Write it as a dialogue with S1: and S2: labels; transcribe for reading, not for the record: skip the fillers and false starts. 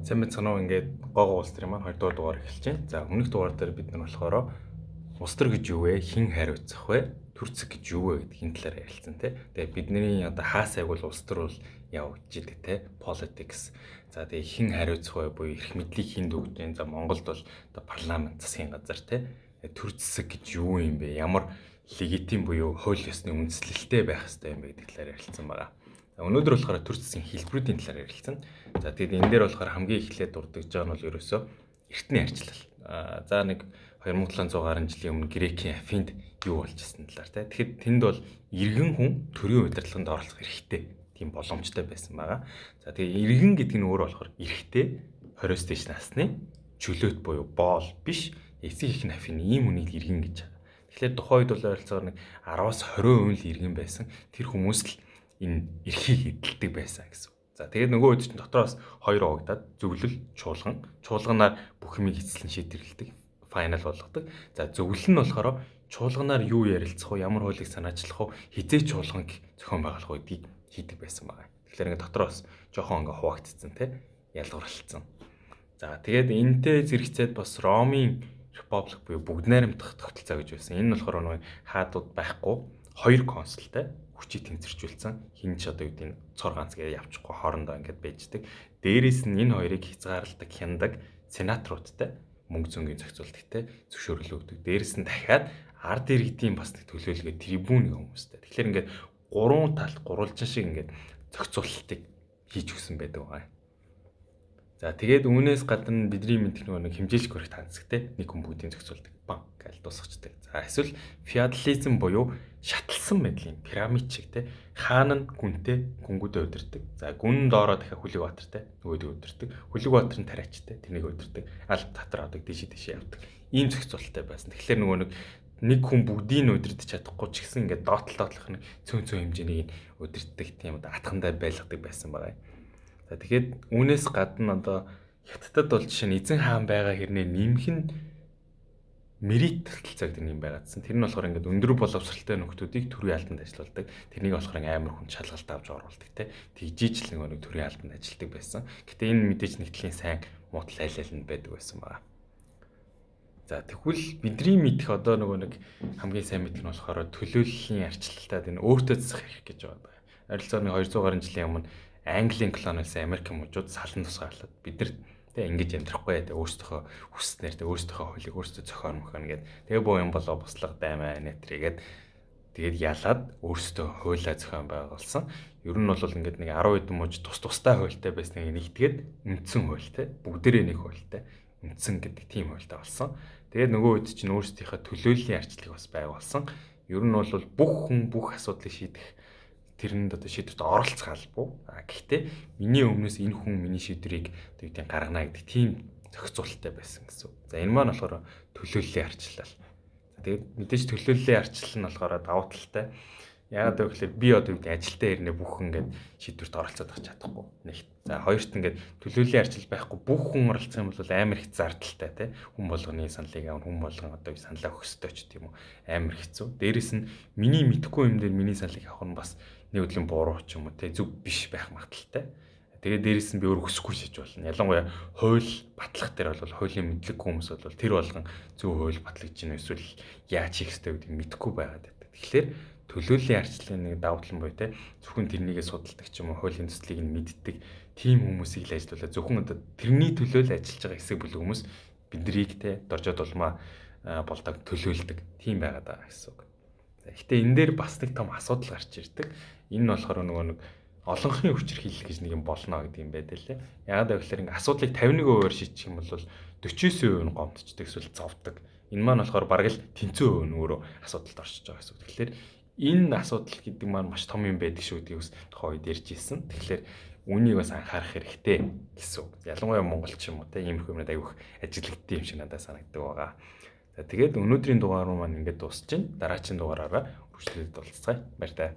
S1: Сайн байцгаана уу, ингээд Гоо Гоо улс төрийн маань 2 дугаар дугаар эхэлж байна. За, өмнөх дугаар дээр бид нар болохоор улс төр гэж юу вэ? Хэн хариуцах вэ? Төр зэг гэж юу вэ гэдгийн талаар ярилцсан тий. Тэгээ бидний одоо хаасайг бол улс төр бол явагдаж идэг тий. Politics. За, тэгээ хэн хариуцах вэ буюу эрх мэдлийг хэн өгч байна? За, Монголд бол одоо парламент, засгийн газар тий. Төр зэсэг гэж юу юм бэ? Ямар легитим буюу хууль ёсны үндслэлтэй байх ёстой юм бэ гэдэг талаар ярилцсан байгаа. Өнөөдөр болохоор төр засгийн хэлбэрүүдийн талаар ярилцсан. За, тэгээд энэ дээр болохоор хамгийн эхлээд дурдж байгаа нь бол ерөөсөө эртний арчлал. За, нэг 2700 гаруй жилийн өмнө Грекийн Афинд юу болж ирсэн талаар те. Тэгэхэд тэнд бол иргэн хүн төрийн удирдлаганд оролцох эрхтэй, тийм боломжтой байсан байгаа. За, тэгээ иргэн гэдэг нь өөр болохоор эрхтэй, 20-оос дээш насны чөлөөт буюу боол биш, эцэг их нь Афины ийм хүнийг иргэн гэж байгаа. Тэгэхээр тухайн үед бол ойролцоогоор нэг 10-аас 20% л иргэн байсан. Тэр хүмүүс л энэ эрхийг эдэлдэг байсан гэсэн. За, тэгээд нөгөө үед чинь дотроос хоёр угдаад зөвлөл, чуулган, чуулганаар бүх юмыг эцэслэн шийдвэрлэдэг, final болгодог. За, зөвлөл нь болохоор чуулганаар юу ярилцах уу, ямар хуулийг санаачлах уу, хэзээ чуулганг зохион байгуулах уу гэдгийг хийдэг байсан байгаа. Тэгэхээр ингээд дотроос жоохон ингээд хуваагдсан те, ялгуурлцсан. За, тэгээд энэтэй зэрэгцээд бас Ромын Republic буюу бүгд найрамдах тогтолцоо гэж байсан. Энэ нь болохоор нөгөө хаадууд байхгүй, хоёр консултай, хүчийг тэнцвэржүүлсэн, хин ч одоо юу гэдэг цор ганц гэж явчихгүй, хоорондоо ингээд байждаг. Дээрээс нь энэ хоёрыг хязгаарладаг, хяндаг сенаторуудтай, мөнгө зөнгийн зохицуулттай, зөвшөөрөл өгдөг. Дээрээс нь дахиад ард иргэдийн бас нэг төлөөлгөө трибүн хүмүүстэй. Тэгэхээр ингээд гурван талд гурвалжин шиг ингээд зохицуултыг хийж өгсөн байдаг байгаа. За, тэгээд үүнээс гадна бидний мэдэх нөгөө нэг хэмжээлж коррект хандсагтэй, нэг хүн бүгдийг зохицуулдаг. Бан гэж дуусгачдаг. За, эсвэл феодализм буюу шаталсан байдлын пирамид шиг те, хаан нь гүнтэй, гүнгүүдээ удирддаг. За, гүн доороо дахиад Хүлэг баатартай, нөгөөдөө удирддаг. Хүлэг баатар нь тариачтай, тэрнийг удирддаг. Аль татар авдаг, дээшээ дээшээ явдаг. Ийм зохицуулттай байсан. Тэгэхээр нөгөө нэг хүн бүгдийг нь удирдах чадахгүй ч гэсэн ингээд доотлол доотлох нь цөөн цөөн хэмжээнийг удирддаг, тийм одоо атгандаа байлгадаг байсан байгаа юм. За, тэгэхээр үүнээс гадна одоо Хятадд бол жишээ нь эзэн хаан байгаа хэрнээ нэмэх нь merit тогтолцоо гэдэг юм байгаадсан. Тэр нь болохоор ингээд өндөр боловсралтай нөхдүүдийг төрийн албанд ажилуулдаг. Тэрнийг болохоор амар хүн шалгалт авч оруулдаг те. Тэгжиж л нэг төрийн албанд ажилтдаг байсан. Гэтэ энэ мэдээж нэг талын сайн муудал айл айл нь байдаг байсан байгаа. За, тэгвэл бидний мэдэх одоо нөгөө нэг хамгийн сайн мэдэх нь болохоор төлөөллийн арчлалтад энэ өөртөө засах эрх гэж байгаа. Ойролцоогоор 200 гаруй жилийн өмнө Английн колониос Америк мужууд салан тусгаарлаад бид нар тэг ингэж амьдрахгүй, тэг өөрсдийнхөө хүснээр, тэг өөрсдийнхөө хуулийг өөрсдөө зохион мөхөн гээд тэгээ боо юм болоо буслаг даймаа нэтрэгээд тэгээд ялаад өөрсдөө хуулиа зохион байгуулсан. Ер нь бол ингээд нэг 10 хэдэн муж тус тустай хуультай байсныг нэгтгээд үндсэн хуультай, бүгдээрээ нэг хуультай, үндсэн гэдэг тийм хуультай болсон. Тэгээд нөгөө үед чинь өөрсдийнхөө төлөөллийн арчлыг бас байгуулсан. Ер нь бол бүх хүн бүх асуудлыг шийдэх, тэрэнд одоо шийдвэрт оролцох албагүй. А гэхдээ миний өмнөөс энэ хүн миний шийдвэрийг одоо юу гэдэг гаргана гэдэг тийм зохицуулттай байсан гэсэн. За, энэ маань болохоор төлөөллийн арчлал. За, тэгээд мэдээж төлөөллийн арчлал нь болохоор давуу талтай. Яагаад гэвэл би одоо юу гэдэг ажилтаа ирнэ, бүх ингээд шийдвэрт оролцоод авах чадахгүй. Нэгт. За, хоёрт ингээд төлөөллийн арчлал байхгүй, бүх хүн оролцох юм бол амар их зардалтай тий. Хүн болгоны саналыг авах, хүн болгон одоо саналаа өгөх ёстой ч тийм үү. Амар хэцүү. Дээрэс нь миний мэдэхгүй юм дээр миний саналыг авах нь бас нэг өдрийн буруу ч юм уу те, зөв биш байх магадлалтай. Тэгээд дээрэс нь би өөр өсөхгүй шиж болно. Ялангуяа хууль батлах дээр бол хуулийн мэдлэггүй хүмүүс бол тэр болгон зөв хууль батлагдж гинэ эсвэл яаж хийх ёстой гэдгийг мэдэхгүй байгаад байдаг. Тэгэхээр төлөөллийн арчлалын нэг давуу тал нь буюу те, зөвхөн тэрнийгээ судалдаг ч юм уу, хуулийн төслийг нь мэддэг тийм хүмүүсийг л ажилуулаад, зөвхөн одоо тэрний төлөө л ажиллаж байгаа хэсэг бүлэг хүмүүс биднийг те доржод улмаа болдог, төлөөлдөг тийм байгаад байгаа гэсэн үг. Гэхдээ энэ дээр бас нэг том асуудал гарч ирдэг. Энэ нь болохоор нөгөө нэг олонхын хүчирхийлэл гэж нэг юм болно гэдэг юм байдаг лээ. Яагаад гэвэл ингээ асуудлыг 51%-аар шийдчих юм бол 49% нь гомдчихдаг эсвэл зовдөг. Энэ маань болохоор бараг л тэнцүү хувь нь өөрөө асуудалд орчиж байгаа гэсэн үг. Тэгэхээр энэ асуудал гэдэг маань маш том юм байдаг шүү гэдгийг бас тухайн үед ярьж ирсэн. Тэгэхээр үүнийг бас анхаарах хэрэгтэй гэсэн үг. Ялангуяа Монгол ч юм уу те, иймэрхүү юмнууд аягүй их ажиглагдсан юм шиг надад санагддаг байгаа. За, тэгээд өнөөдрийн дугаар маань ингээд дуусчихээн. Дараагийн дугаараараа үргэлжлүүлээд болцгаая. Баяртай.